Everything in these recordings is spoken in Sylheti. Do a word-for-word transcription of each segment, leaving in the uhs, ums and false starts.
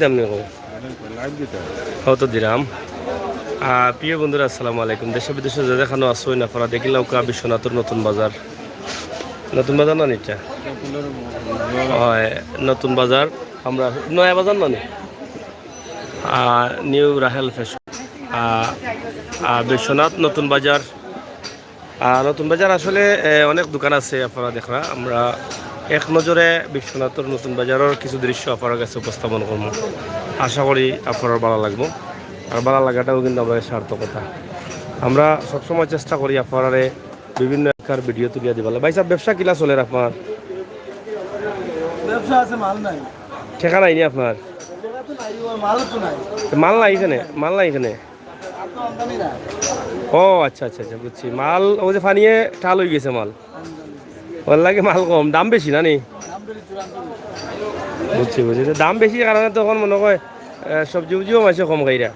দাম নেই গো। লাইভ দিতে হবে। কত দিরাম? আহ, প্রিয় বন্ধুরা, আসসালামু আলাইকুম। দেশে বিদেশে যে যেখানো আছো, না পারা দেখিলাউক্কা বিশ্বনাথর নতুন বাজার। নতুন বাজার না নি ইটা? অয়, নতুন বাজার। আমরা নয়া বাজার না নি? আহ, নিউ রাহেল ফ্যাশন। আহ, আহ, বিশ্বনাথ নতুন বাজার। আহ, নতুন বাজার আসলে, এ, অনেক দোকান আছে আপনারা দেখরা। আমরা এক নজরে বিশ্বনাথর নতুন বাজারর কিছু দৃশ্য আপনারার কাছে উপস্থাপন করমু। আশা করি আপনারার ভালা লাগবো। আর ভালা লাগাটাও কিন্তু আমরার সার্থকতা। আমরা সবসময় চেষ্টা করি আপনারারে বিভিন্ন এলাকার ভিডিও তুলিয়া দিবার লাগি। ভাই সাহেব, ব্যবসা কিলা চলের আপনার? ব্যবসা আছে, মাল নাই। টেকা নাই নি আপনার? টেকা তো নাই, ওর মালও তো নাই। তো মাল নাই কেনে? মাল নাই কেনে? আর তো আমদানি না। ও আচ্ছা, আচ্ছা, আচ্ছা, বুঝছি। মাল ওই যে পানিয়ে টাল অই গেছে মাল। আমদানি। ওর লাগি মাল কম, দাম বেশি না নি? দাম বেশি, চূড়ান্ত বেশি। বুঝছি, বুঝছি। তো দাম বেশি কারণে তো অখন মনে কয়, এ, সবজি উবজিও মানষে কম খাইরা।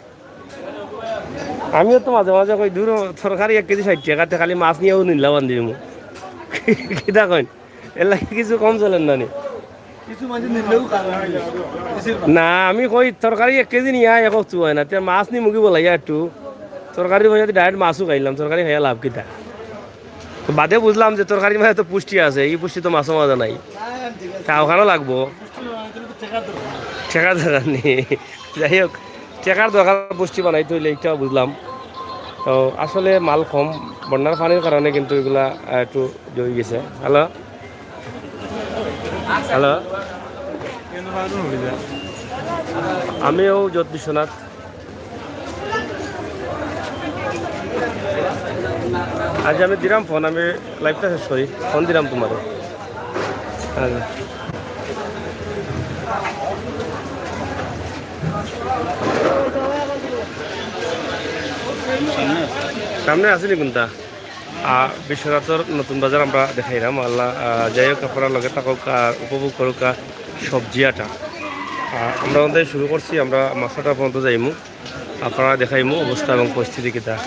আমিও তো মাঝে মাঝে কই, "দূর, তরকারি এক কেজি ষাইট টেকা, তে খালি মাছ নিয়াউ নিলা বান্ধিমু।" কিতা কইন? এর লাগি কিছু কম চলের না নি? কিছু মানষে নিলেও কারণ বেশি। বেশিরভাগ। না, আমি কই, তরকারি এক কেজি নিয়া এক অক্ত অয় না, তে মাছ নিমুগি বলাইয়া একটু। তরকারির পয়সা দি direct মাছও খাইলাম, তরকারি খাইয়া লাভ কিতা? তো বাদে বুঝলাম যে তরকারির মাঝে তো পুষ্টি আছে, ই পুষ্টি তো মাছর মাঝে নাই। না, না, ঠিক আছে। তা ওখানো লাগবো। পুষ্টি না, এর জন্য তো টেকার দরকার। টেকার দরকার নি। যাই হোক, টেকার দরকার পুষ্টি বানাইতে অইলে, ইটাও বুঝলাম। তো আসলে মাল কম, বন্যার পানির কারণে কিন্তু ইগুলা, আহ, একটু জমি গেছে। হ্যালো? হ্যালো? আমিও যত বিশ্বনাথ। আজ আমি দিরাম ফোন, আমি লাইভটা শেষ করি, ফোন দিরাম তোমারে। হ্যাঁ। সামনে আছে নি কুনটা? আহ, বিশ্বনাথর নতুন বাজার আমরা দেখাইলাম। আল্লাহ, আহ, যাই হোক, আপনারা লগে থাকউক্কা আর উপভোগ করউক্কা সবজি আটা। আহ, আমরা অখান থাকি শুরু করছি, আমরা মাছ আটা পর্যন্ত যাইমু। আপনারারে দেখাইমু অবস্থা এবং পরিস্থিতি কিতা।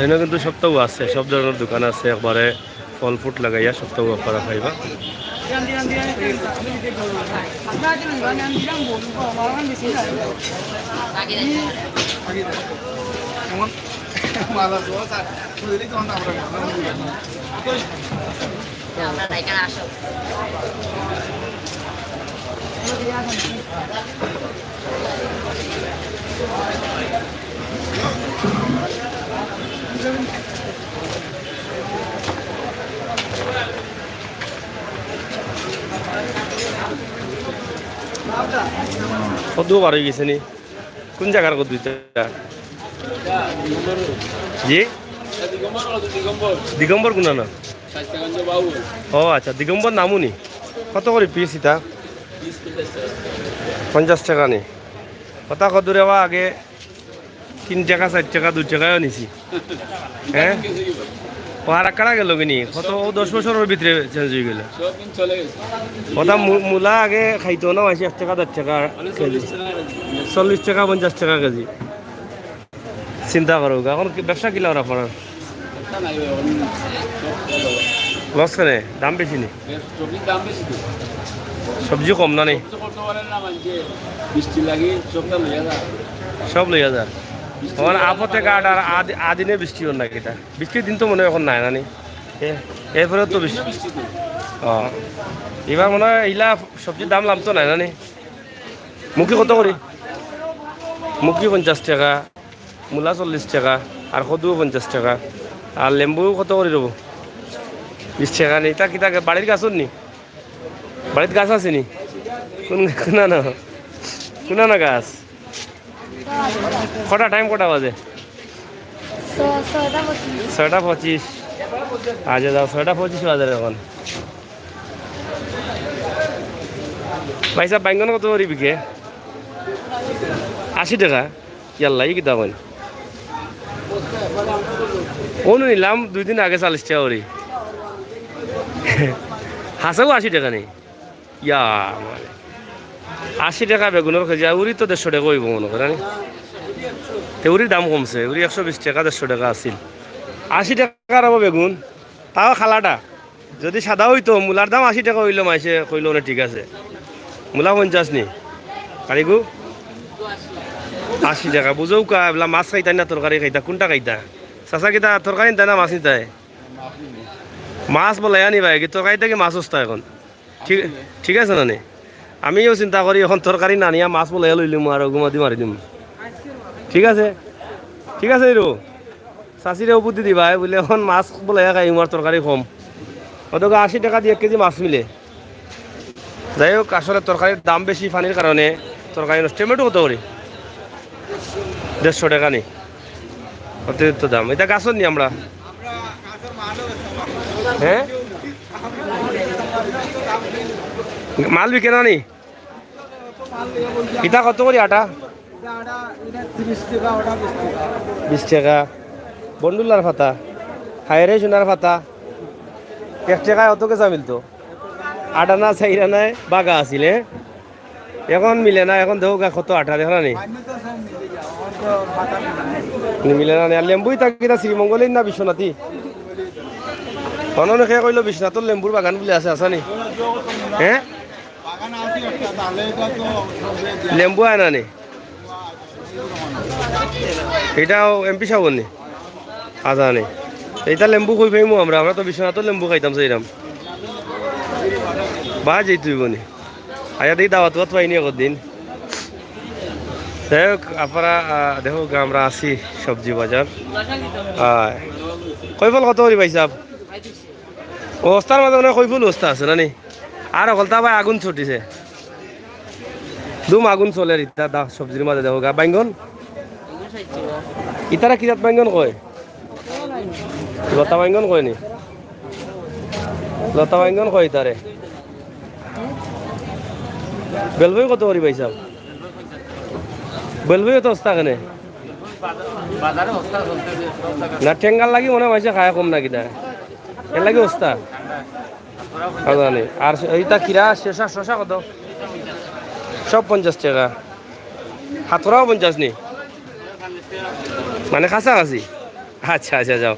এনে কিন্তু সবতাউ আছে, সব ধরনর দোকান আছে, একবারে ফল fruit লাগাইয়া সবতাউ আপনারা পাইবা। কত বার অই গেছে নি? কোন জাগার কত দুইটা? জি? দিগম্বর কুনানো? ও আচ্ছা, দিগম্বর নামও নি। কত করি piece ইটা? পঞ্চাশ টেকা নি। কথা কত দূরে বা আগে তিন টেকা, চাইর টেকা, দুই টেকায়ও নিছি। হ্যাঁ? ও আর আক্কারা গেল কি নি? কত ও দশ বছরর ভিতরে change অই গেল। সব দিন চলে গেছে। কথা মু-, মুলা আগে খাইতো না, মাইনষে এক টেকা, দেড় টেকা মানে কেজি। চল্লিশ টেকা কেজি। চল্লিশ টেকা, পঞ্চাশ টেকা কেজি। চিন্তা করো, এখন কি ব্যবসা কিলা অর আপনার? ব্যবসা নাই ভাই, এখন সব গেল। Loss কেনে? দাম বেশি নি? সবজির দাম বেশি তো। সবজি কম না নি? সবজি করতে পারেন না, মানষে বৃষ্টি লাগে, সবটা লইয়া যায়। সব লইয়া যার। বৃষ্টি তখন লাগে না, আপতে মানে কাট আর আদি-, আদিনে বৃষ্টি অর না কিতা? বৃষ্টির দিন তো মনে অয় এখন নাই না নি? এ, এরপরে তো বৃষ্টি। বৃষ্টি তো। ও। এবার মনে অয় ইলা সবজির দাম লামতো নাই না নি? মুখি কত করি? মুখি পঞ্চাশ টেকা, মুলা চল্লিশ টেকা, আর কদু পঞ্চাশ টেকা, আর লেম্বু কত করি রব? বিশ টেকা নি। তা কিতা বাড়ির গাছর নি? বাড়িত গাছ আছে নি? কোন, কোনানো? কোনানো গাছ? কটা, time কটা বাজে? ছ-, ছয়টা পঁচিশ। ছয়টা পঁচিশ। আচ্ছা, যাও, ছয়টা পঁচিশ বাজে এখন। ভাই সাহেব, বাইঙ্গন কত করি বিকে? আশি টেকা? ইয়াল্লা, ই কিতা কইন? অনু নিলাম দুই দিন আগে চল্লিশ টেকা করি। হাছাউ আশি টেকা নি? ইয়া, মানে, আশি টেকা বেগুনর কেজি, আর উরি তো দেড়শো টেকা অইবো মনো করি, নি? তে উরির দাম কমছে, উরি একশো বিশ টেকা, দেড়শো টেকা আছিল। আশি টেকার অইবো বেগুন, তাও কালাটা। যুদি সাদা অইতো, মুলার দাম আশি টেকা অইলো, মাইনষে কইলো অনে ঠিক আছে। মুলা পঞ্চাশ নি? কারিগু? আশি টেকা। বুঝউক্কা, এবলা মাছ খাইতা না তরকারি খাইতা, কুনটা খাইতা? চাচা কিতা তরকারি নিতা না মাছ নিতায়? মাছ বলাইয়া নিবায়, কি তরকারি থাকি মাছ অস্তা অখন? ঠিক, ঠিক আছে না নি? আমিও চিন্তা করি অখন তরকারি না নিয়া মাছ বলাইয়া লইলিমু আর গুমাদি মারি দিমু। ঠিক আছে? ঠিক আছে ইরু? চাচিরেও বুদ্ধি দিবায়, বুলে অখন মাছ বলাইয়া খাইমু আর তরকারি কম। অতগা আশি টেকা দি এক কেজি মাছ মিলে। যাই হোক, আসলে তরকারির দাম বেশি পানির কারণে তরকারি নষ্ট। টমেটো কত করি? দেড়শো টেকা নি, অতিরিক্ত দাম। ইতা গাছর নি আমরা, হ্যাঁ, মাল বিকে না নি? ইতা কত করি আটা? বিশ টেকা। বন্ডুলার পাতা, হায়রে সোনার পাতা, এক টেকায় অত কেসা মিলতো। আটানা চাইরানায় বাগা আছিল, হ্যাঁ? অখন মিলে না, অখন দেখউক্কা কত আটা, দেখরা নি? মিলে না নি। আর লেম্বু ইতা কিতা শ্রীমঙ্গলের না বিশ্বনাথী? অননে কে কইলো বিশ্বনাথর লেম্বুর বাগান বুলে আছে, আছে নি? হ্যাঁ? লেম্বু আয় না নি? ইটাও এমপি সাবর নি? আচ্ছা নি। ইতা লেম্বু কই পাইমু আমরা? আমরা তো বিশ্বনাথর লেম্বু খাইতাম চাইরাম। বা যেই তুই বনি। আইয়া দেখি দাওয়াত উয়াত পাইনি একদিন। যাই হোক, আপনারা, আহ, দেখউক্কা আমরা আছি সবজি বাজার। আহ, কই ফুল কত করি ভাইসাব? ও অস্তার মাঝে মনে অয় কই ফুল অস্তা আছে না নি? আর অকলতা ভাই আগুন ছুটিছে। দুম আগুন চলের ইতা দা সবজির মাঝে দেখউক্কা। বাইঙ্গন? ইতারে কি জাত বাইঙ্গন কয়? লতা বাইঙ্গন কয় নি? লতা বাইঙ্গন কয় ইতারে। বেলবই কত করি ভাইসাব? বেলবই তো অস্তা কেনে? না, টেঙ্গার লাগি মনে অয় মাইনষে খায় কম না কিতা? এর লাগি অস্তা? আর জানি। আর ইতা কিরা শশা, শশা কত? সব পঞ্চাশ টেকা। হাতকড়াও পঞ্চাশ নি? মানে কাছাকাছি? আচ্ছা, আচ্ছা, যাও।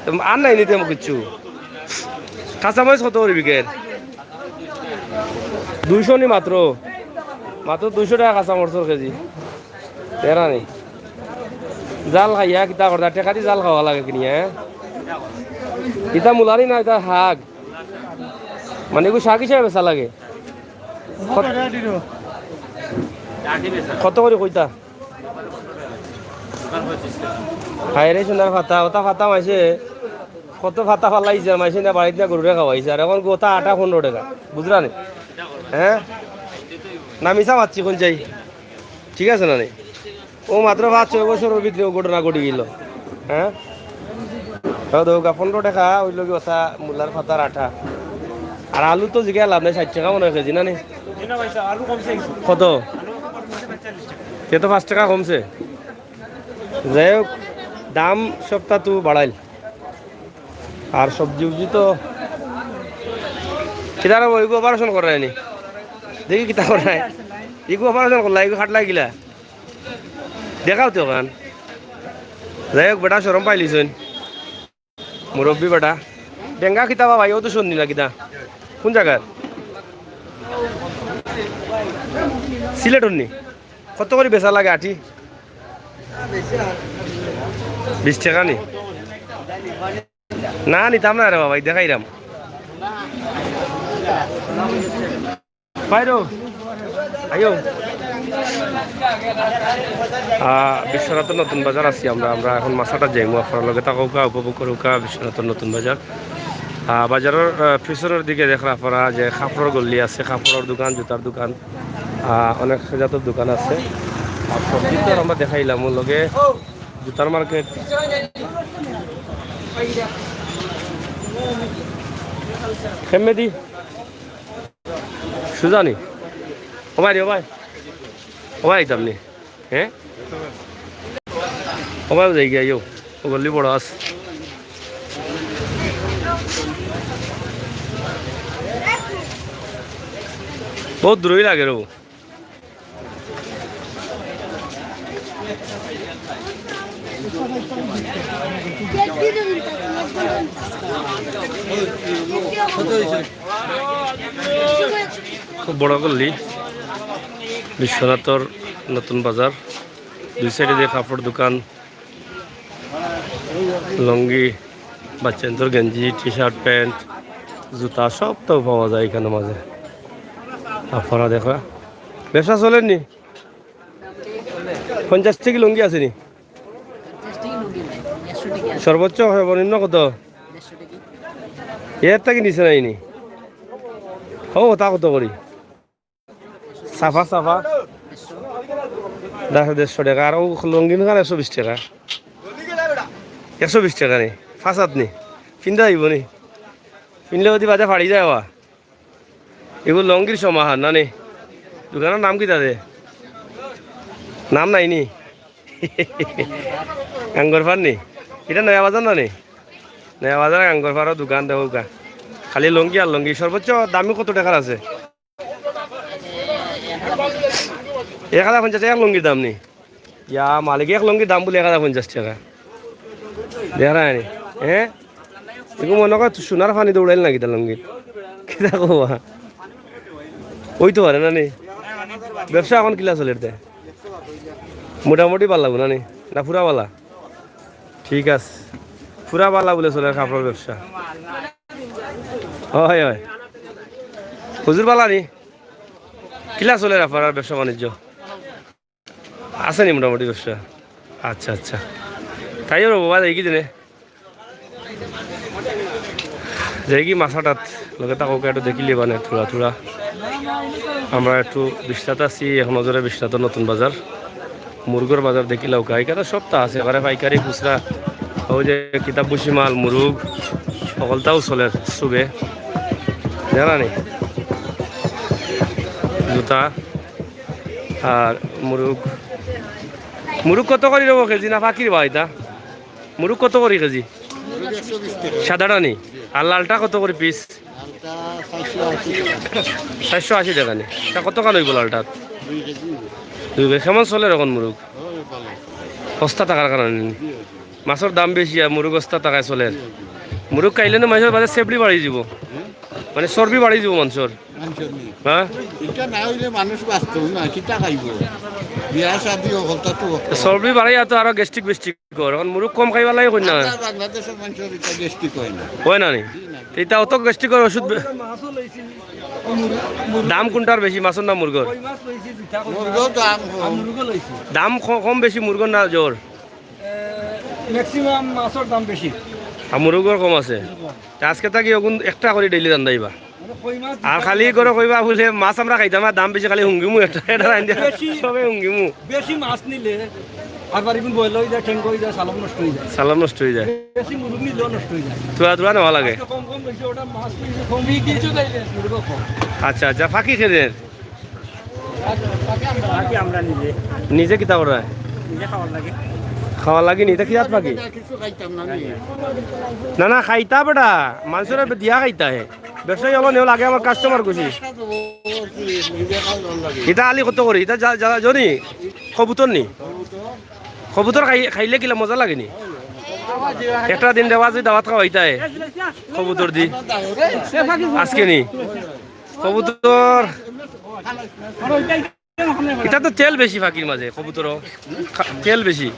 তো আর নাই নিতে কিচ্ছু? কাঁচা মরিচ কত করি বিকের? দুইশো নি মাত্র? মাত্র দুইশো টেকা কাঁচা মরিচর কেজি। এরা নি। জাল খাইয়া কিতা করতা? টেকা দি জাল খাওয়া লাগে কিনি, হ্যাঁ? ইতা মুলানি না, ইতা হাগ। মানে, এগু শাক হিসাবে বেচা লাগে। কত, কত করি কইতা? হায় রে, সোনার পাতা, ওটা পাতা মাইনষে, কত পাতা ফালাইছে, আর মাইনষে না বাড়িত না গরুরে খাওয়াইছে, আর অখন গোটা আটা পনেরো টেকা, বুঝরা নি? হ্যাঁ? না, মিছা মাতছি, কোন চাই? ঠিক আছে না নি? ও মাত্র পাঁচ ছয় বছরর ভিতরে ও ঘটনা ঘটি গেল। হ্যাঁ? তাও দেখো, পনেরো টেকা অইলো কি ওটা মুলার পাতার আটা। আর আলু তো জিগাই লাভ নাই, ষাইট টেকা মনে অয় কেজি, না নি? জি না ভাই সাহেব, আলু কমছে কিছু। কত? আলু কমছে পঁয়তাল্লিশ টেকা। তে তো পাঁচ টেকা কমছে। যাই হোক, দাম সবতা তো বাড়াইল। আর সবজি উবজি তো কিতার অইবো, ইগু operation করায় নি। দেখি কিতা করায়। ইগু operation করলা, ইগু খাটলা গিলা। দেখাও তো অখান। যাই হোক, বেটা শরম পাইলিছইন। মুরব্বি বেটা। ডেঙ্গা কিতা বা ভাই, ও তো শুননি না কিতা? কোন জাগার? সিলেটর নি? কত করি বেচা লাগে আটি? বিশ টেকা নি? না, নিতাম না রে বাবা, এই দেখাইরাম। বাইরো, আইও। আহ, বিশ্বনাথর নতুন বাজার আছি আমরা। আমরা অখন মাছাটা যাইমু, আপনারা লগে থাকউক্কা, উপভোগ করউক্কা বিশ্বনাথর নতুন বাজার। আহ, বাজারর, আহ, পিছনর দিকে দেখরা আপনারা যে কাপড়র গল্লি আছে, কাপড়র দোকান, জুতার দোকান, আহ, অনেক জাতর দোকান আছে। আর সবজি তো আমরা দেখাইলাম, লগে জুতার মার্কেট। হেমেদি। সুজানি। ও ভাই রে, ও ভাই। ও ভাই, আইতাম নি। হ্যাঁ? ও ভাই, যাই গিয়া, ইয়ো। ও গল্লি বড় আছে। বহুত দূরই লাগে রে। খুব বড় গল্লি। বিশ্বনাথর নতুন বাজার, দুই সাইডে যে কাপড় দোকান, লুঙ্গি, বাচ্চাইন্তর গেঞ্জি, টি শার্ট, প্যান্ট, জুতা, সবতাউ পাওয়া যায় ইখানর মাঝে। আপনারা দেখরা, ব্যবসা চলের নি? পঞ্চাশ টেকি লুঙ্গি আছে নি? সর্বোচ্চ, সর্বনিম্ন কত? এর থাকি নিচে নাই নি? ও, তা কত করি? সাফা, সাফা। দেড়শো টেকা। আর অউ লুঙ্গিন খান একশো বিশ টেকা। একশো বিশ টেকা নি? ফাঁসাত নি? ফিন্দা অইবো নি? ফিনলে অদি বাদে ফাড়ি যায় বা। ইগু লুঙ্গির সমাহার না নি? দোকানর নাম কিতা দে? নাম নাই নি? গাঙ্গরপাড় নি? ইটা নয়া বাজার না নি? নয়া বাজার গাঙ্গরপাড়র দোকান দেখউক্কা। খালি লুঙ্গি আর লুঙ্গি। সর্বোচ্চ দামি কত টেকার আছে? এক হাজার পঞ্চাশ টেকা এক লুঙ্গির দাম নি? ইয়া মালিক, এক লুঙ্গির দাম বুলে এক হাজার পঞ্চাশ টেকা। দেখরা নি? হ্যাঁ? ইগু মনো কয় সোনার পানি দৌড়াইল না কিতা লুঙ্গিত? কিতা কওবা? অইতো পারে না নি? ব্যবসা অখন কিলা চলের তে? মোটামুটি ভালা না নি? না পুরা ভালা? ঠিক আছে। পুরা ভালা বুলে চলের কাপড়র ব্যবসা। অয়, অয়। হুজুর ভালা নি? কিলা চলের আপনারার ব্যবসা বাণিজ্য? আছে নি মোটামুটি ব্যবসা? আচ্ছা, আচ্ছা। তাইও রে বাবা, দেখি দিনে। যাইগি মাছ আটাত, লগে থাকউক্কা, একটু দেখিলিবানে থুড়া থুড়া। আমরা একটু বিশ্বনাথ আছি, এক নজরে বিশ্বনাথর নতুন বাজার, মুরগর বাজার দেখিলাউক্কা। ইখানো সবতা আছে, এবারে পাইকারি, খুচরা, অউ যে কিতা ভুসি মাল, মুরগ, হকলতাউ চলের সুবে। দেখরা নি? জুতা আর মুরগ। মুরগ কত করি রইবো কেজি না ফাকির বা ইতা? মুরগ কত করি কেজি? মুরগ একশো বিশ টেকা। সাদাটা নি? আর লালটা কত করি পিস? লালটা চাইরশো আশি টেকা। চাইরশো আশি টেকা নি? ইটা কতখান অইবো লালটাত? দুই কেজি অইবো। দুই কেজি। কেমন চলের অখন মুরগ? অয় ভালা। সস্তা থাকার কারণে নি? জি, জি। মাছর দাম বেশি আর মুরগ সস্তা থাকায় চলের। জি, জি। মুরগ খাইলে না মানষর বাদে সেবলি বাড়ি যিবো। হুম? মানে চর্বি বাড়ি যিবো মানষর। মানষর নি? হ্যাঁ? ইটা না অইলে মানুষ বাঁচতো না, কিতা খাইবো? বিয়া শাদি অকলতা তো অয়। চর্বি বাড়াইয়া তো আরো গ্যাস্ট্রিক বেস্ট্রিক অর। অখন মুরগ কম খাইবার লাগি কইন না। আপনার বাংলাদেশর মানষর ইটা গ্যাস্ট্রিক অয় না। অয় না নি? জি না। ইটা অত গ্যাস্ট্রিকর ওষুধ বে-, দাম কুনটার বেশি, মাছর না মুরগর? মুরগর দাম কম। দাম ক-, কম বেশি মুরগর না জোর? ম্যাক্সিমাম মাছর দাম বেশি। আর মুরগর কম আছে? তে আজকে থাকি অগুন একটা করি ডেইলি রান্দাইবা। আর খালি করে কইবা বুলে, "মাছ আমরা খাইতাম না, দাম বেশি, খালি হুঙ্গিমু একটা, এটা রান্ধি বেশি। সবে হুঙ্গিমু।" বেশি মাছ নিলে আবার ইগুন বয়লা অই যায়, ঠেং অই যায়, সালাম নষ্ট অই যায়। সালাম নষ্ট অই যায়। বেশি মুরগ নিলেও নষ্ট অই যায়। থুড়া থুড়া নেওয়া লাগে। আজকে কম কম বেশি ওটা মাছ নিলে কম, কিছু চাইলে মুরগ কম। আচ্ছা, আচ্ছা, ফাকি খেদের? ফাকি আমরা নিজে। নিজে কিতা কররা? নিজে খাওয়ার লাগি। খাওয়ার লাগি নি? ইটা কিতা ফাকি? কিছু খাইতাম না আমি। না, না, খাইতা বেটা। মানষরে দিয়া খাইতা হে। ব্যবসায়ী অকল নেও লাগে আমার কাস্টমার খুশি। ইটা আলি কত করি? ইটা যা, যা, জানি? কবুতর নি? কবুতর খাই-, খাইলে কিলা মজা লাগে নি? একটা দিন দেওয়া যদি দাওয়াত খাওয়াইতায় কবুতর দি। আজকে নি? কবুতর। ইটা তো তেল বেশি ফাকির মাঝে, কবুতরও। খা-, তেল বেশি।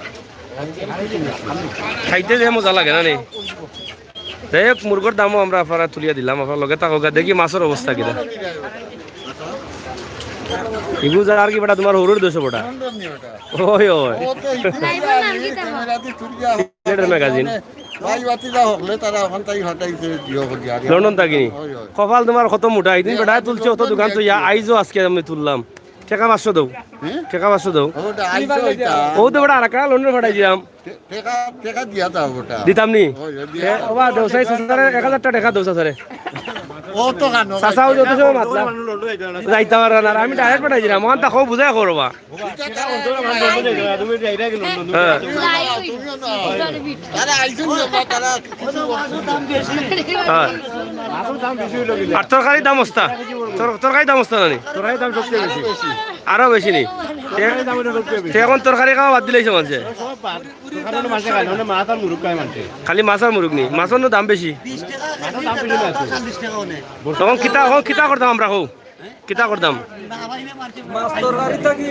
খাইতে যে মজা লাগে না নি? যাই হোক, মুরগর দামও আমরা আপনারা তুলিয়া দিলাম, আপনারা লগে থাকউক্কা, দেখি মাছর অবস্থা কিতা। ইগু যার কি বেটা, তুমার হউরর দেশো বেটা। ওই, ওই। সিলেটের ম্যাগাজিন। লন্ডন থাকি নি? কপাল তুমার কত মোটা, ইদিন বেটায় তুলছে অত দোকান তো ইয়া, আইজও আজকে আমি তুললাম। টেকা পাঁচশো দেও। টেকা পাঁচশো দেও। ও তো বেটা আরাকা লন্ডন ফাটাই দিলাম। টেকা, টেকা দিয়া যাও ওটা। দিতাম নি? ওই, ওই দিয়া এ, যাও। ওবা, দেও চাই চাচারে, এক হাজার টেকা দেও চাচারে। ও তো কানো। চাচা, ওই যত সময় মাতলা। যাইতে পারে না, আমি ডাইরেক্ট পাঠাই দিলাম। ওখান তা খুব বুঝাই করবা। হ্যাঁ। আরে, আইসুন না, তারা কিছু হ্যাঁ। আর তরকারির দাম অস্তা? তর-, তরকারির দাম অস্তা না নি? তরকারির দাম সবচেয়ে বেশি। আরো বেশি নি? তে-, তরকারির দাম এটা সবচেয়ে বেশি। তে এখন তরকারি খাওয়া বাদ দিলেই সমাজে। সব বাদ। খালি মাছ আর মুরগ খায় মানষে। খালি মাছ আর মুরগ নি? মাছর না দাম বেশি? মাছর দাম বেশি না তো। তখন কিতা, তখন কিতা করতাম আমরা, হো? কিতা করতাম? মাছ তরকারি থাকি,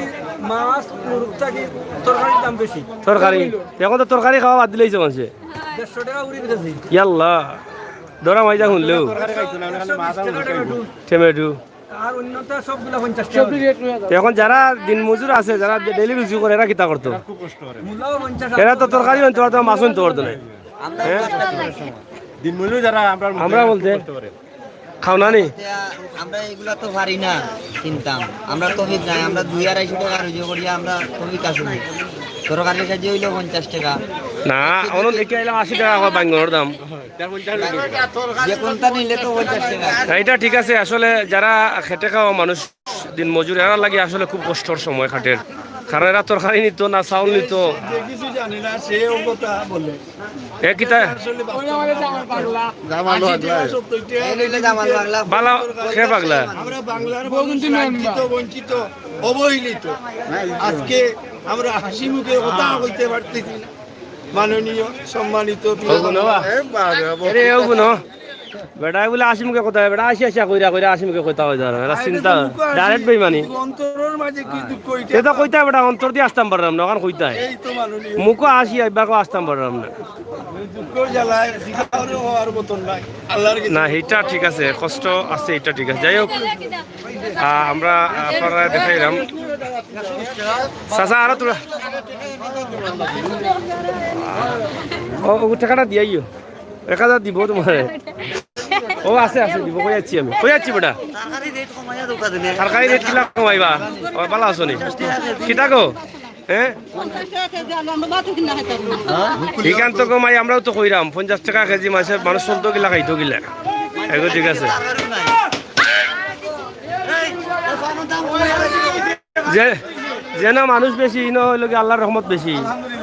মাছ মুরগ থাকি তরকারির দাম বেশি। তরকারি? এখন তো তরকারি খাওয়া বাদ দিলাইছে মানষে। দেড়শো টেকা উড়ি গেছে। ইয়াল্লা, ডরা মাইজা শুনলেও। টমেটো। আর অন্যটা সবগুলা পঞ্চাশ টেকা। তো এখন যারা দিন মজুর আছে, যারা ডেইলি রুজি করে, এরা কিতা করতো? মূলাও পঞ্চাশ। এরা তো তরকারি আনতে পারতো না, মাছ আনতে পারতো না। হ্যাঁ? দিন মজুর যারা আমরা আমরা বলতে করতে পারে। খাও না নি? আমরা এগুলা তো পারি না কিনতাম। আমরা তৌফিক নাই, আমরা দুই আড়াইশো টেকা রুজি করি, আমরা তৌফিক আছে নি। তরকারির কেজি হইলো পঞ্চাশ টেকা। না, অন্য দেখে আইলাম আশি টেকা করে বাইঙ্গনর দাম। যে কোনটা নিলে তো পঞ্চাশ টেকা। না, এটা ঠিক আছে। আসলে যারা খেটে খাওয়া মানুষ, দিন মজুর, এরা লাগে আসলে খুব কষ্টর সময় কাটের। কারণ এরা তরকারি নিত না, চাউল নিত। যে কিছু জানে না, সে ও কথা বলে। এ কিতা? আসলে বাস্তব না। জামাল পাগলা। সত্য, এটা এই হইলে জামাল পাগলা। বালা, কে পাগলা? আমরা বাংলার মানুষ লাঞ্ছিত, বঞ্চিত, অবহেলিত। আজকে আমরা হাসি মুখে কথা কইতে পারতেছি না। মাননীয় সম্মানিত প্রিয় ও গুনো বা। এ বাবা, এরে ও গুনো। বেটা বলে আশি মুখে কথা, বেটা আশি আশি কইরা কইরা আশি মুখে কথা হয়ে যাবে। এরা চিন্তা, ডাইরেক্ট বেইমানি। অন্তরের মাঝে কি দুঃখ, এটা তো কইতা বেটা, অন্তর দিয়ে আসতাম পারলাম না, ওখান কইতাই। এই তো মাননীয়। মুখো আশি আইবাকো আসতাম পারলাম না। দুঃখ জ্বালায়, স্বীকারও হওয়ার মতন নাই। আল্লাহর কাছে না, এটা ঠিক আছে, কষ্ট আছে, এটা ঠিক আছে। যাই হোক, আহ, আমরা আপনারা দেখাইলাম। চাচা, আরো তোরা। ও, ও, টাকাটা দিয়াইও। এক হাজার দিব তোমারে। ও, আছে, আছে, দিব। কই যাচ্ছি আমি? কই যাচ্ছি বেটা? তরকারি রেট কিলা কমাইবা? ও, ভালো আছো নি? কিতা গো? হ্যাঁ? পঞ্চাশ টেকা কেজি আলু আমরা ভাতও কিনা খাইতাম না। ইখান তো কমাই, আমরাও তো কইরাম, পঞ্চাশ টেকা কেজি মাসে মানুষ চলতো কিলা, খাইতো কিলা। এগো ঠিক আছে। যে, যে না মানুষ বেশি, ইনো হইলো কি আল্লাহর রহমত বেশি।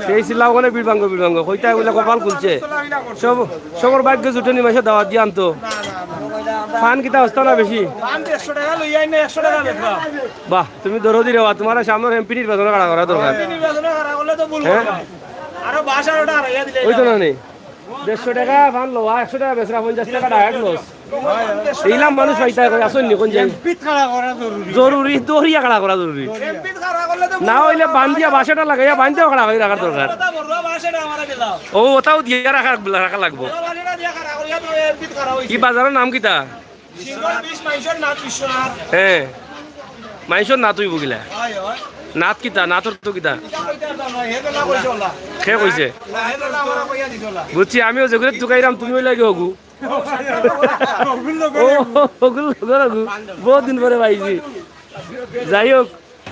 সেই চিল্লা ওখানে বিড়বাঙ্গ, বিড়বাঙ্গ। কইতায় বলে কপাল খুলছে। সব, সবর ভাগ্য জুটে নি মাসে দাওয়াত দিয়ে আনতো। পান কিতা হস্তা না বেশি? পান একশো টেকা লইয়া আইন না, একশো টেকা বেচবা। বাহ, তুমি দরদি রে বা, তোমার সামনের এমপি নির্বাচনে খাড়া করা দরকার। এমপি নির্বাচনে খাড়া করলে তো ভুল হ্যাঁ? করবা। আরো বাস আরোটা হারাইয়া দিলে ওই তো না নেই। দেড়শো টেকা পান লওয়া, একশো টেকা বেচরা, পঞ্চাশ টেকা ডাইরেক্ট লস। এইলাম মানুষ পাইতা কই, আসল নি কোন যাই? এমপিত খাড়া করা জরুরি। জরুরি, দৌড়িয়া খাড়া করা জরুরি। এমপিত খাড়া করলে তো না হইলে বান্ধিয়া বাসাটা লাগাইয়া বান্ধিয়াও খাড়া করি রাখার দরকার। কথা বলবো, বাসাটা আমার দিলাও। ও, ওটাও দিয়া রাখা, রাখা লাগবো। বাসাটা দিয়া খাড়া করিয়া তো এমপিত খাড়া হইছে। কি বাজারের নাম কিতা? সিঙ্গল পিস মাংসর নাত বিশ্বনাথ। হ্যাঁ, মাংসর নাত হইব গিলা। হয়, হয়। নাত কিতা? নাতর তো কিতা? এটা কইতে পারতাম না, হে বেলা কইছে ওলা। কে কইছে? না, হে বেলা আমরা কইয়া দিছে ওলা। বুঝছি, আমিও যেগুলো তুকাইরাম, তুমিও লাগে হগু। ও, হগুল লগর হগু। বহুত দিন পরে পাইছি। যাই হোক,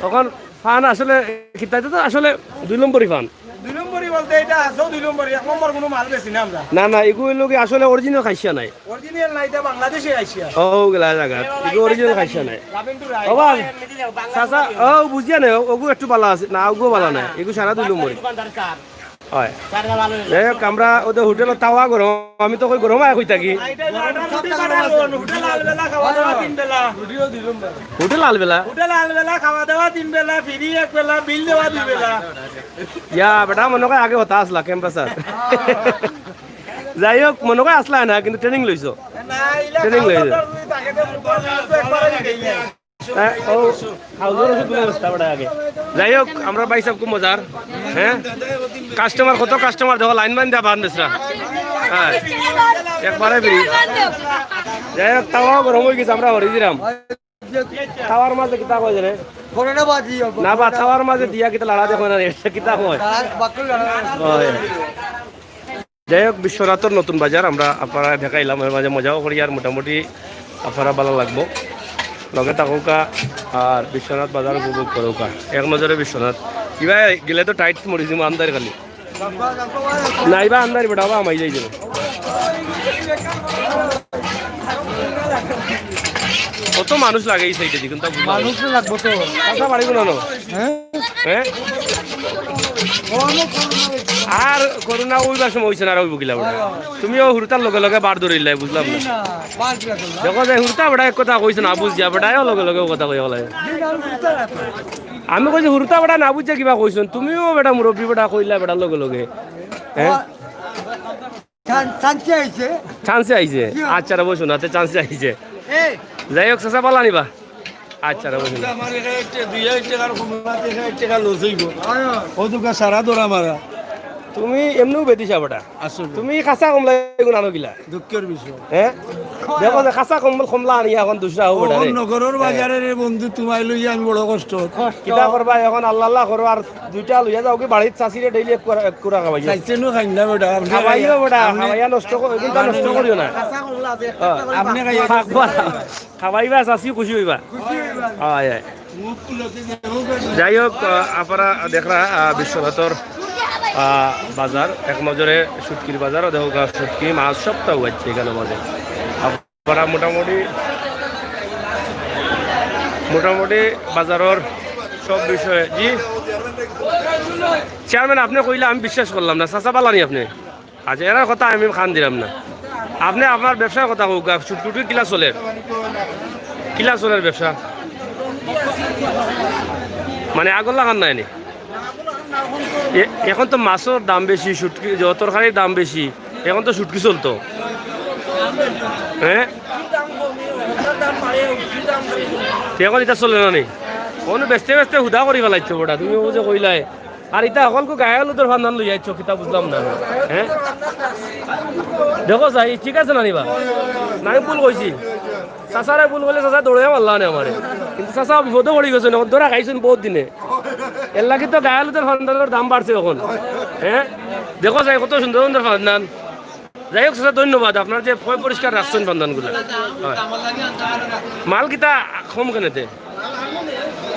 এখন ফান আসলে কিতা, এটা তো আসলে দুই নম্বরই ফান। দুই নম্বরই বলতে এটা আছেও দুই নম্বরই, এক নম্বর কোনো মাল বেশি না আমরা। না, না, এগু হইলো কি আসলে অরিজিনাল খাইছা নাই। অরিজিনাল না, এটা বাংলাদেশে আইছে। ও, গেলা জায়গা। এগু অরিজিনাল খাইছা নাই। রাবেন টু রাই। ও বা, চাচা, ও, বুঝিয়া নাই, ওগু একটু বালা আছে। না, ওগু বালা নাই। এগু সারা দুই নম্বরই। দোকানদার কার? হয়। কার না ভালো লাগে? যাই হোক, আমরা ওদের হোটেলে তাওয়া গরম, আমি তো কই গরম আয় কই থাকি। এটা আটা রুটি বানাবো, হোটেল আলবেলা খাওয়া দাওয়া তিন বেলা। হোটেল আলবেলা? হোটেল আলবেলা খাওয়া দাওয়া তিন বেলা, ফ্রি এক বেলা, বিল দেওয়া দুই বেলা। ইয়া, বেটা, মনে হয় আগে হতা আসলা, ক্যাম্পাসার। যাই হোক, মনে হয় আসলা না, কিন্তু ট্রেনিং লইছো। না, ইলা ট্রেনিং লইছো। খাওয়া দাওয়া তাকে তো একবারে দিতেই না। হ্যাঁ, ও, খাওয়া দাওয়ার ওষুধ গুলো ব্যবস্থা বেটা আগে। যাই হোক, আমরা ভাই সাহেব খুব মজার। হ্যাঁ, কাস্টমার, কত কাস্টমার দেখো, লাইন বান্ধা বান বেচরা। হ্যাঁ, একবারে ফ্রি। যাই হোক, তাওয়াও গরম হয়ে গেছে, আমরা হরি দিলাম। তাওয়ার মাঝে কিতা কয় জানে? করোনা বাজি, না বা, তাওয়ার মাঝে দিয়া কিতা লাড়া দেখো না রে, কিতা কয়? বাক্য লড়া। হয়। যাই হোক, বিশ্বনাথর নতুন বাজার আমরা আপনারা দেখাইলাম, এর মাঝে মজাও করি আর মোটামুটি আপনারা ভালো লাগবো। লগে থাকৌকা আর বিশ্বনাথ বাজার উপভোগ করৌকা। এক নজরে বিশ্বনাথ। ইবা গেলে তো টাইট মরি দিমু আমদারি খালি। না, ইবা আমদারি বেটা, বাবা, আমাই যাই যাবো। কত মানুষ লাগে এই সাইডে, কিন্তু তা বুঝলাম না। মানুষ তো লাগবো তো। আচ্ছা, বাড়ি কোন হলো? হ্যাঁ? হ্যাঁ? ও, আমার করোনা হয়েছে। আর করোনা ওইবার সময় হইছে না, আর ওই বকিলা ওটা। তুমিও হুরুতার লগে লগে বার ধরিলাই, বুঝলাম না। না, বার কিলা করলাম? দেখো যে হুরুতা বেটা এক কথা কইছে না, বুঝিয়া বেটাও লগে লগে ও কথা কইয়া বলে। জি না, আমি হুরুতা না তো। আমি কইছি হুরুতা বেটা না বুঝিয়া কিবা কইছন, তুমিও বেটা মুরব্বী বেটা কইলা বেটার লগে লগে। হ্যাঁ? চান-, চান্সে আইছে। চান্সে আইছে? জি। আচ্ছা রে, বসুন, হাতে চান্সে আইছে। এই। যাই হোক, চাচা, বালা নিবা? আচ্ছা, রাখো। আমার এখানে একটা দুই হাজার টাকার কমলা, এক হাজার টাকা লস হইব। ও দুকা সারা দৌড়া মারা। তুমি এমনিও বেদিশা বেটা। আসলে। তুমি কাঁচা কমলা এগুন আনো কিলা? দুঃখের বিষয়। হ্যাঁ? দেখো যে কাঁচা কমল-, কমলা আনি এখন দুসরা হবো ওটা রে। নগরর বাজারে রে বন্ধু, তোমায় লইয়া আমি বড় কষ্ট। কিতা করবা এখন? আল্লাহ আল্লাহ করো, আর দুইটা লইয়া যাও কি বাড়িত চাচিরে ডেইলি এক কুড়া, এক কুড়া খাওয়াইও। চাইছে নু খাই না বেটা, আপনি খাওয়াইও বেটা, আপনি খাওয়াইয়া নষ্ট কর-, এগুনটা নষ্ট করিও না। কাঁচা কমলা আছে, একটা হ্যাঁ। করে আপনি খাইয়া খাওয়াইবা, চাচি খুশি হইবা। খুশি হইবা। হয়, হয়। যাই হোক, আহ, আপনারা দেখরা, আহ, বিশ্বনাথর, আহ, বাজার, এক নজরে শুটকির বাজার, ও দেখো, আহ, শুটকি মাছ সবটা হচ্ছে এখানে মাঝে। আপনারা মোটামুটি, মোটামুটি বাজারর সব বিষয়ে, জি? চেয়ারম্যান, আপনি কইলে আমি বিশ্বাস করলাম না, চাচা বালানি আপনি। আচ্ছা, এরার কথা আমি কান দিলাম না। আপনি আপনার ব্যবসার কথা কউক, শুটকি কিলা চলের? কিলা চলের ব্যবসা? মানে আগর লাখান নাইনি? এ-, এখন তো মাছর দাম বেশি, শুটকি, যে তরকারির দাম বেশি, এখন তো শুটকি চলতো। হ্যাঁ? তে এখন ইতা চলে না নি? অনু বেচতে বেচতে হুদা করি ফেলাইছো বেটা, তুমি ও যে কইলায়। আর ইতা হকলকু গায়ে হলুদর ফান্দান লইয়া আইছো, কিতা বুঝলাম না। হ্যাঁ? দেখো চাই, ঠিক আছে না নি বা? না, আমি ভুল কইছি। চাচারে ভুল কইলে চাচা দৌড়ে মারলা নে আমারে। কিন্তু চাচা বিপদে পড়ি গেছে, এখন ধরা খাইছেন বহুত দিনে। এর লাগি তো গায়ে হলুদর ফান্দানর দাম বাড়ছে এখন। হ্যাঁ? দেখো চাই, কত সুন্দর সুন্দর ফান্দান। যাই হোক চাচা, ধন্যবাদ, আপনার যে পয় পরিষ্কার রাখছেন ফান্দানগুলা। হয়। মাল কিতা কম কেনেতে?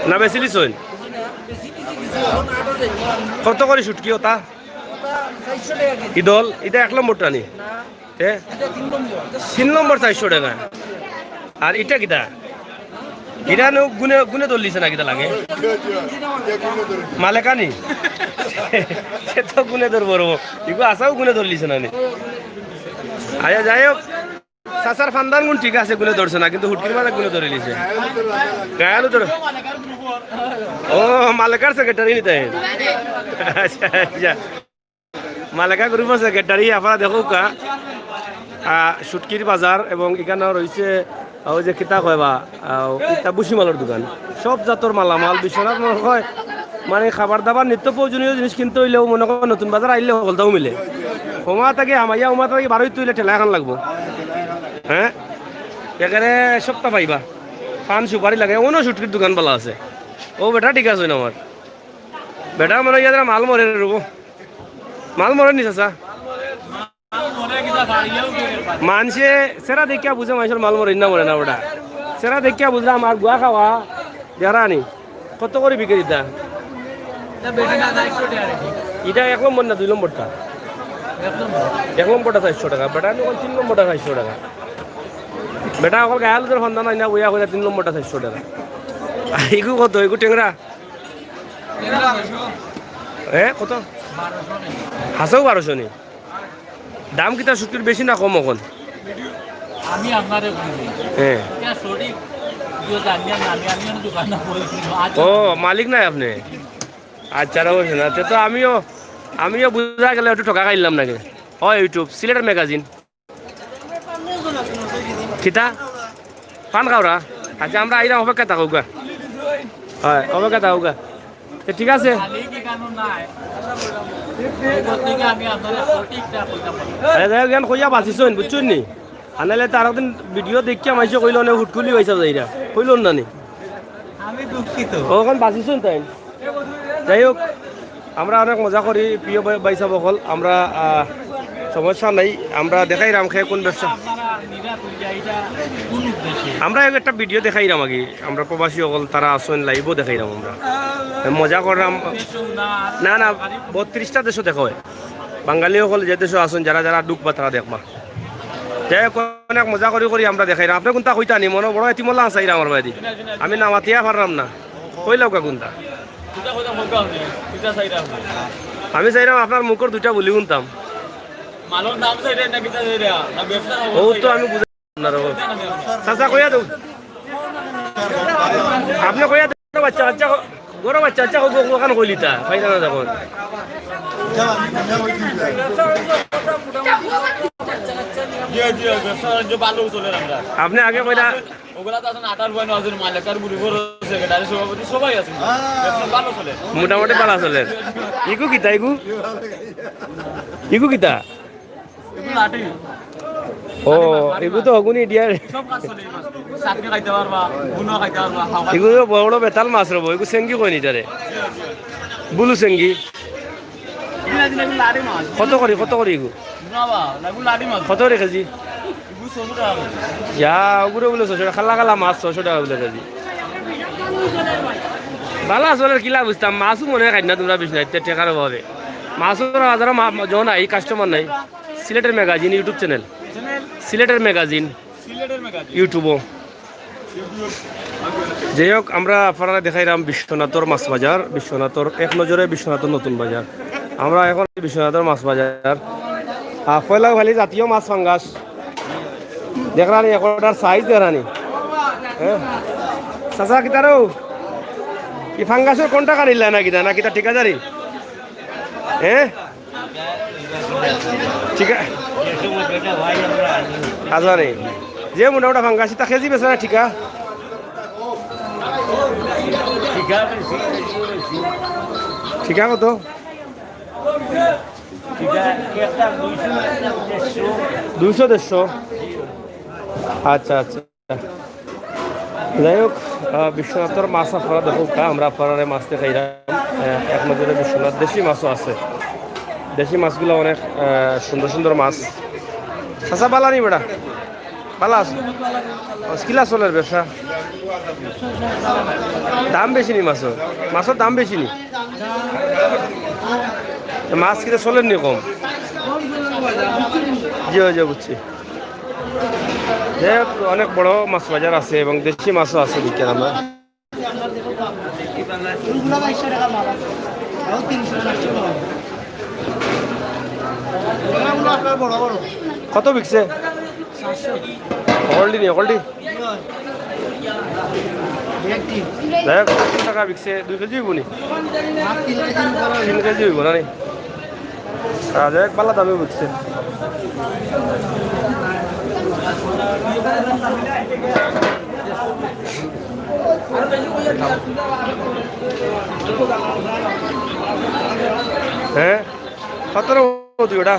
না বেশি লিছইন? কত করি শুটকি ওটা? ইদল, ইটা এক নম্বরটা নি? এ? তিন নম্বর চাইরশো টেকা। আর ইটা কিতা? ইটা নু গুনে, গুনে ধরলিছে না কিতা লাগে? মালেকা নি? সে তো গুনে ধরবো রে। ইগু আসাও গুনে ধরলিছে না নি? আচ্ছা, যাই হোক, চাচার ফান্দান গুণ ঠিক আছে, গুনে ধরছে না, কিন্তু হুটকির মাঝে গুনে ধরিলিছে। গায়ালু ধর। ও, মালেকার সেক্রেটারি নি তাইন? আচ্ছা, আচ্ছা। মালেকা গ্রুপর সেক্রেটারি, আপনারা দেখউক্কা, আহ, শুটকির বাজার এবং ইখানো রইছে, ওই যে কিতা কয় বা, আহ, ইতা ভুসিমালর দোকান। সব জাতর মালামাল, বিশ্বনাথ মনে হয়, মানে খাবার দাবার নিত্য প্রয়োজনীয় জিনিস কিনতে অইলেও মনে কয় নতুন বাজার আইলে হকলতাউ মিলে। হোমা থাকি হামাইয়া, হোমা থাকি বারইতে অইলে ঠেলা এখান লাগবো। হ্যাঁ? এখানে সবটা পাইবা। পান সুপারি লাগে, অনো শুটকির দোকান বালা আছে। ও বেটা ঠিক আছে না আমার। বেটা মনে হয় ইয়াদের মাল মরে রবো। মাল মরে নি চাচা? মানষে চেরা দেখিয়া বুঝে মানষর মাল মরে না মরে না বেটা। চেরা দেখিয়া বুঝলাম আর গুয়া খাওয়া দেরা নি। কত করি বিক্রি ইটা? ইটা এক নম্বর না দুই নম্বরটা? এক নম্বরটা চাইরশো টেকা, বেটা আমি কইন তিন নম্বরটা চাইরশো টেকা। বেটা অকল গায়ালুদের ফান্দা নাই না, বইয়া কইরা তিন নম্বরটা চাইরশো টেকা। ইগু কত? ইগু টেংরা? এ, কত? হাছাউ বারোশো নি? দাম কিতা শুটকির বেশি না কম অখন? আমি আপনারে কইছি। হ্যাঁ। ইটা সঠিক ইয়ে জানি না, আমি, আমি অনো দোকানো বই কিনবো। আচ্ছা। ও, মালিক নায় আপনে? আচ্ছা, রাখো না। তে তো আমিও, আমিও বুঝা গেলে একটু ঠকা খাইলাম নাকি? হয় YouTube, সিলেটের ম্যাগাজিন। কিতা? পান খাওরা? আচ্ছা, আমরা আইরাম, অপেক্ষা থাকউক্কা। হয়, অপেক্ষা থাকউক্কা। তে ঠিক আছে। আরে যাই হোক, ইয়ান কইয়া বাঁচিছইন, বুঝছইন নি? আনাইলে তো আরেকদিন ভিডিও দেখিয়া মাইনষে কইলো অনে হুটকুলি পাইছা যাইরা। কইলো না নি? আমি দুঃখিত। ও, অখন বাঁচিছইন তাইন। যাই হোক, আমরা অনেক মজা করি, প্রিয় ভাই, ভাই সাব অকল, আমরা, আহ, সমস্যা নাই, আমরা দেখাইরাম খে কোন ব্যবসা। আমরা এক একটা ভিডিও দেখাইরাম আগে, আমরা প্রবাসী অকল, তারা আছইন, live-ও দেখাইরাম আমরা। মজা কররাম। না, না, বত্রিশটা দেশো দেখা হয়। বাঙালি অকল যে দেশো আছইন, যারা যারা ঢুকবা, তারা দেখবা। যাই হোক, অনেক মজা করি করি আমরা দেখাইরাম। আপনে কোনটা কইতা নি? মনো বড় এতিমর লাখান চাইরা আমার বায়দি। আমি না মাতিয়া পাররাম না। কইলাউক্কা কোনটা? আমি চাইরাম আপনার মুখর দুইটা বুলি হুনতাম। মালর দাম চাইরা না কিতা চাইরা? না ব্যবসা? ও তো আমি বুঝা না রে। চাচা কইয়া দেও। আপনে কইয়া দেও, বাচ্চা, বাচ্চা, গরু বাচ্চা, বাচ্চা, ও, ও, ওখান কইলিতা, পাইতা না যখন। জি, জি, ব্যবসা বাণিজ্য ভালো চলে আমরা। আপনি আগে কইরা ওগুলা তো আছেন আঠারো পয়েন্ট আছেন, মালিক আর বুড়ি বড় সেক্রেটারি, সভাপতি সবাই আছেন। ব্যবসা ভালো চলে। মোটামুটি ভালা চলের। ইগু কিতা ইগু? ইগু কিতা? এগুলো আটে। ও, এগু তো হগুনি ডিয়ার। সব কাজ চলে এই মাছ দিয়ে। চাটনি খাইতে পারবা, ভুনা খাইতে পারবা, হাওয়া। ইগু তো বড় বড় বেতাল মাছ রবো, ইগু সেঙ্গি কইন ইতারে। বুলু সেঙ্গি। এগুলো, এগুলো, এগুলো লাড়ি মাছ। কত করি, কত করি ইগু? না বা, এগুলো লাড়ি মাছ। কত করি কেজি? এগুলো ছয়শো টাকা করে। ইয়া, ওগুলো বলে ছয়শো টাকা, কালা কালা মাছ ছয়শো টাকা বলে কেজি। ভালা চলের কিলা বুঝতাম, মাছও মনে হয় খাই না তোমরা বিষ্ণাইতে টেকার অভাবে। মাছর বাজারো মা-, জন নাই, কাস্টমার নাই। সিলেটের ম্যাগাজিন, YouTube চ্যানেল। সিলেটের ম্যাগাজিন, সিলেটের ম্যাগাজিন। YouTube-ও। যাই হোক, আমরা আপনারারে দেখাইরাম বিশ্বনাথর মাছ বাজার, বিশ্বনাথর এক নজরে বিশ্বনাথর নতুন বাজার। আমরা এখন বিশ্বনাথর মাছ বাজার। আহ, পয়লা খালি জাতীয় মাছ ফাঙ্গাস। দেখরানি, একটার সাইজ দেখরানি। হ্যাঁ? চাচা, কিতারো? কি ফাঙ্গাসর কোনটা কানিলা না কিতা? না কিতা ঠিকাদারি? হ্যাঁ? ঠিক আছে। আচ্ছা রে। যে মোটা মোটা ফাঙ্গাস, তা কেজি বেচা না ঠিকা? ঠিকা কত? দুইশো, দেড়শো? আচ্ছা, আচ্ছা। যাই হোক, আহ, বিশ্বনাথর মাছ আপনারা দেখউক্কা, আমরা আপনারারে মাছ দেখাইরাম। আহ, এক নজরে বিশ্বনাথ, দেশি মাছও আছে। দেশি মাছগুলা অনেক, আহ, সুন্দর সুন্দর মাছ। চাচা, ভালা নি বেটা? ভালা আছো? ও, কিলা চলের ব্যবসা? দাম বেশি নি মাছর? মাছর দাম বেশি নি? মাছ কিতা চলের নি কম? জি, জি, বুঝছি। যাই হোক, অনেক বড় মাছ বাজার আছে এবং দেশি মাছও আছে বিক্রি আমরা। কত বিকছে? হকলটি নি, হকলটি? দেখ, কত টাকা বিকছে? দুই কেজি অইবো নি? তিন কেজি অইবো না নি? আহ, যাই হোক, ভালা দামে বিকছে। হ্যাঁ, কত রে দুইটা?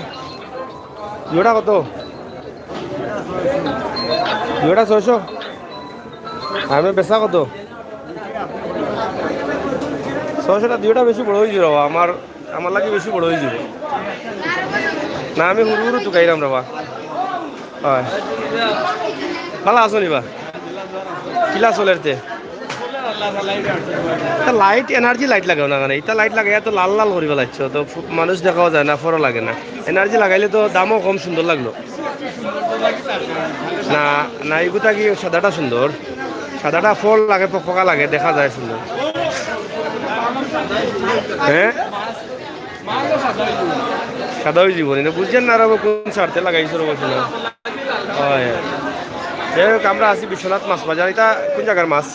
দুইটা কত? দুইটা ছয়শো। আমি বেচা কত? ছয়শো টা। দুইটা বেশি বড় অইযিবো রে বা, আমার, আমার লাগি বেশি বড় অইযিবো। না, আমি হুরু হুরু তুকাইরাম রে বা। অয়। ভালা আছো নি বা? কিলা চলের তে? ইতা লাইট, এনার্জি লাইট লাগাও না কেনে? ইতা লাইট লাগাইয়া তো লাল লাল করি ফালাইছো, তো ফু-, মানুষ দেখাও যায় না, ফরও লাগে না। এনার্জি লাগাইলে তো দামও কম, সুন্দর লাগলো। না, না, ইগুতা কি সাদাটা সুন্দর? সাদাটা ফর লাগে, পকপকা লাগে, দেখা যায় সুন্দর। হ্যাঁ? সাদা অইযিবো নি, বুঝছেন না? আর কোন স্বার্থে লাগাইছো রে বা? অয়। যাই হোক, আমরা আছি বিশ্বনাথ মাছ বাজার। ইতা কোন জাগার মাছ?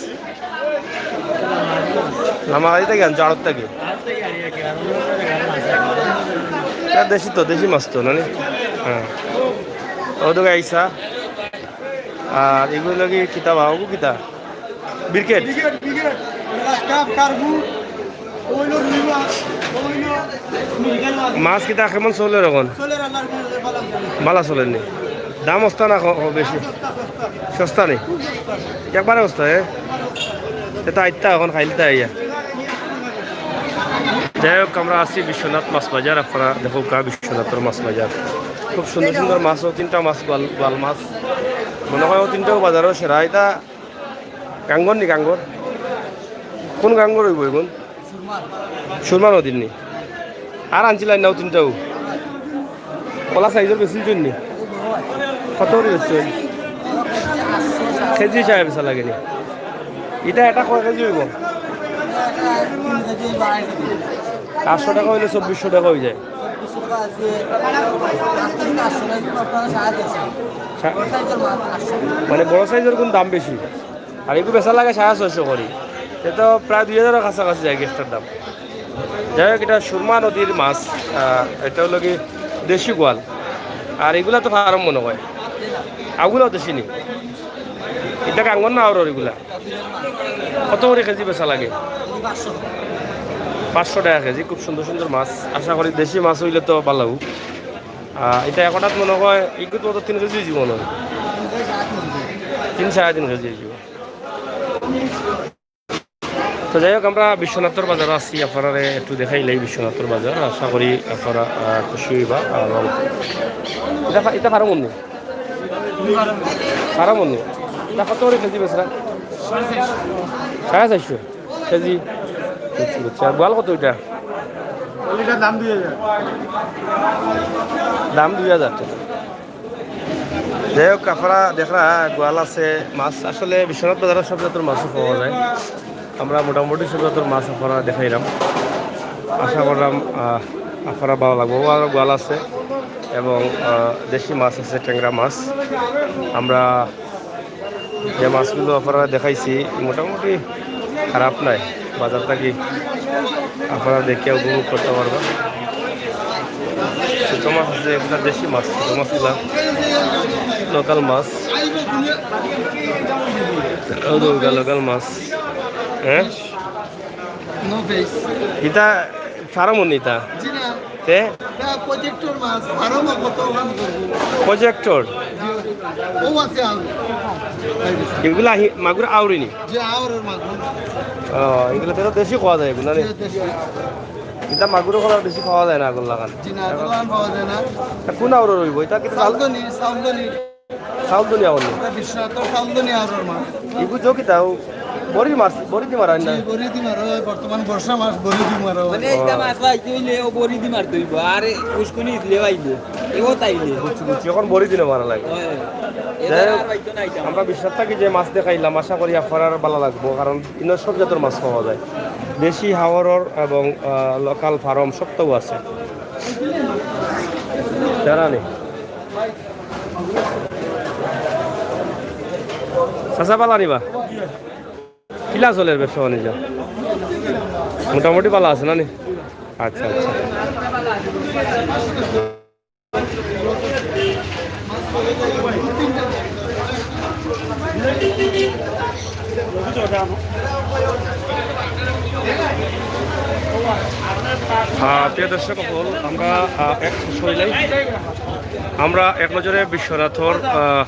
লামাগাড়ি থাকি আনছো, আড়ত থাকি? ইতা দেশি তো, দেশি মাছ তো, না নি? হ্যাঁ। ও তো গাইছা। আর ইগুর লাগি কিতা বা, ওগু কিতা? Briquette? Briquette, briquette. Glass cup, কার্পু, ওইলো রুই মাছ, ওইলো মৃগেল মাছ। মাছ কিতা কেমন চলের অখন? চলের আল্লাহর উপরে ভালা চলের। ভালা চলের নি? দাম সস্তা না ক-, ক-, বেশি? সস্তা, সস্তা। সস্তা নি? খুব সস্তা। একবারে সস্তা, এ? একবারে সস্তা। ইতা আইতা অখন খাইলতা আইয়া। যাই হোক, আমরা আছি বিশ্বনাথ মাছ বাজার, আপনারা দেখউক্কা বিশ্বনাথর মাছ বাজার। খুব সুন্দর সুন্দর মাছ, ও তিনটা মাছ, বোয়াল, বোয়াল মাছ। মনে হয় ও তিনটাও বাজারর সেরা। ইতা গাঙ্গর নি, গাঙ্গর? কোন গাঙ্গর অইবো ইগুন? সুরমা নদীর নি? আর আনছিলাইন না ও তিনটাও? কলা সাইজর বেশি দিন নি? কত করি বেচছো? কেজি হিসাবে বেচা লাগে নি? ইতা এটা কয় কেজি অইবো? আটশো টাকা অইলে চব্বিশশো টাকা অইযায়। সা-, মানে বড় সাইজর কোন দাম বেশি? আর ইগু বেচা লাগে সাড়ে ছয়শো করি। তে তো প্রায় দুই হাজারর কাছাকাছি যায় একটার দাম। যাই হোক, ইটা সুরমা নদীর মাছ, আহ, ইটা অইলো কি দেশি বোয়াল। আর ইগুলা তো ফার্ম মনে হয়। আগুলাও দেশি নি? ইতা কাঙ্গন না আওরর ইগুলা? কত করি কেজি বেচা লাগে? পাঁচশো টাকা কেজি। খুব সুন্দর সুন্দর মাছ, আশা করি দেশি মাছ অইলে তো ভালা। আহ, ইতা একটাত মনে অয় ইগুত মতো তিন কেজি অইযিবো মনে অয়। তিন, সাড়ে তিন কেজি অইযিবো। তো যাই হোক, আমরা বিশ্বনাথর বাজারো আছি, আপনারারে একটু দেখাইলাই বিশ্বনাথর বাজার। আশা করি আপনারা, আহ, খুশি অইবা। আর ইতা ফা-, ইতা ফার্ম নি? ফার্ম নি? ইতা কত করি কেজি বেচরা? সাড়ে চারশো কেজি। বুঝছি, বুঝছি। আর গোয়াল কত ইটা? এটার দাম দুই হাজার। দাম দুই হাজার টাকা। যাই হোক, আপনারা দেখরা, গোয়াল আছে, মাছ। আসলে বিশ্বনাথ বাজারো সব জাতর মাছও পাওয়া যায়। আমরা মোটামুটি সব জাতর মাছ আপনারারে দেখাইলাম। আশা করলাম, আহ, আপনারার ভালা লাগবো। ও, আরো গোয়াল আছে এবং, আহ, দেশি মাছ আছে, ট্যাংরা মাছ। আমরা যে মাছগুলো আপনারারে দেখাইছি, মোটামুটি খারাপ নায়। বাজার থাকি আপনারা দেখিয়া উপভোগ করতা পারবা। ছোট মাছ আছে, এগুলা দেশি মাছ, ছোট মাছগুলা লোকাল মাছ। ও তো ওগুলা লোকাল মাছ। হ্যাঁ? ইতা ফার্ম নি ইতা? জি না। তে? ইতা প্রজেক্টর মাছ, ফার্মও কত ওখান করবো। প্রজেক্টর? ও আছে আরো। এগুলা আহি-, মাগুর আউরি নি? যে আওরর মাগুর। ও, এগুলা তো দেশি খাওয়া যায় এগুলা রে। যে দেশি। ইতা মাগুর খাওয়া বেশি পাওয়া যায় না, আগুর লাগান। জি না, আগুর লাগান পাওয়া যায় না। তা কোন আউরর অইবো? ইতা কিন্তু চালদনি, চালদনি। চালদনি আউর নি? ইতা বিশ্বনাথর চালদনি আউরর মাছ। ইগু যে কিতা, ও বড়ি মাছ, বড়ি দি মারা না? জি, বড়ি দি মারা অয়, বর্তমান বর্ষা মাছ, বড়ি দি মারা অয়। মানে, ইতা মাছ পাইতে অইলে ও বড়ি দি মারতে অইবো, আর উস্কুনি দিলে পাইবো, এও তাইলে। বুঝছি, বুঝছি, এখন বড়ি দিনে মারা লাগে। অয়। যাই হোক, আর পাইতো না ইতা। আমরা বিশ্বনাথ থাকি যে মাছ দেখাইলাম, আশা করি আপনারার ভালা লাগবো, কারণ ইনো সব জাতর মাছ পাওয়া যায়, দেশি, হাওরর এবং, আহ, লোকাল ফার্ম সবটাও আছে। জানা নেই। চাচা, ভালা নিবা? কিলা চলের ব্যবসা বাণিজ্য? মোটামুটি ভালা আছে না নি? আচ্ছা, আচ্ছা। আহ, প্রিয় দর্শক অকল, আমরা, আহ, এক, sorry, আমরা এক নজরে বিশ্বনাথর, আহ,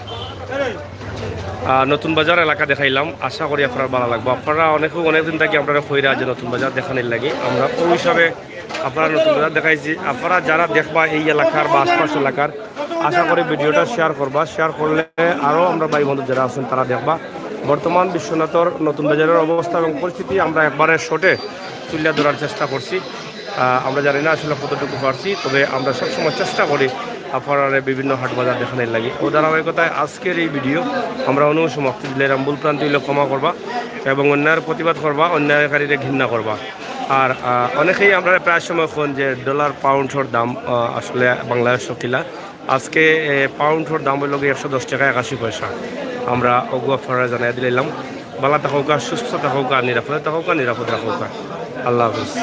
আহ, নতুন বাজার এলাকা দেখাইলাম। আশা করি আপনারার ভালা লাগবো। আপনারা অনেকে অনেক দিন থাকি আপনারারে কইরা যে নতুন বাজার দেখানির লাগি, আমরা ওই হিসাবে আপনারারে নতুন বাজার দেখাইছি। আপনারা যারা দেখবা এই এলাকার বা আশপাশ এলাকার, আশা করি ভিডিওটা share করবা। Share করলে আরও আমরা ভাই বন্ধু যারা আছেন তারা দেখবা। বর্তমান বিশ্বনাথর নতুন বাজারর অবস্থা এবং পরিস্থিতি আমরা একবারে short-এ তুলিয়া ধরার চেষ্টা করছি। আহ, আমরা জানি না আসলে কতটুকু পারছি, তবে আমরা সবসময় চেষ্টা করি আপনারারে বিভিন্ন হাট বাজার দেখানির লাগি। ও ধারাবাহিকতায় আজকের এই ভিডিও আমরা অনু সমাপ্তি দিলাম। ভুল ভ্রান্তি অইলে ক্ষমা করবা এবং অন্যায়ের প্রতিবাদ করবা, অন্যায়কারীরে ঘৃণা করবা। আর, আহ, অনেকেই আমরারে প্রায় সময় কইন যে ডলার পাউন্ডর দাম, আহ, আসলে বাংলাদেশো কিলা। আজকে, এ, পাউন্ডর দাম অইলো গিয়া একশো দশ টাকা একাশি পয়সা। আমরা অগু আপনারারে জানাই দিলাম। ভালা থাকউক্কা, সুস্থ থাকউক্কা, নিরাপদে থাকউক্কা, নিরাপদ রাখউক্কা। আল্লাহ হাফেজ।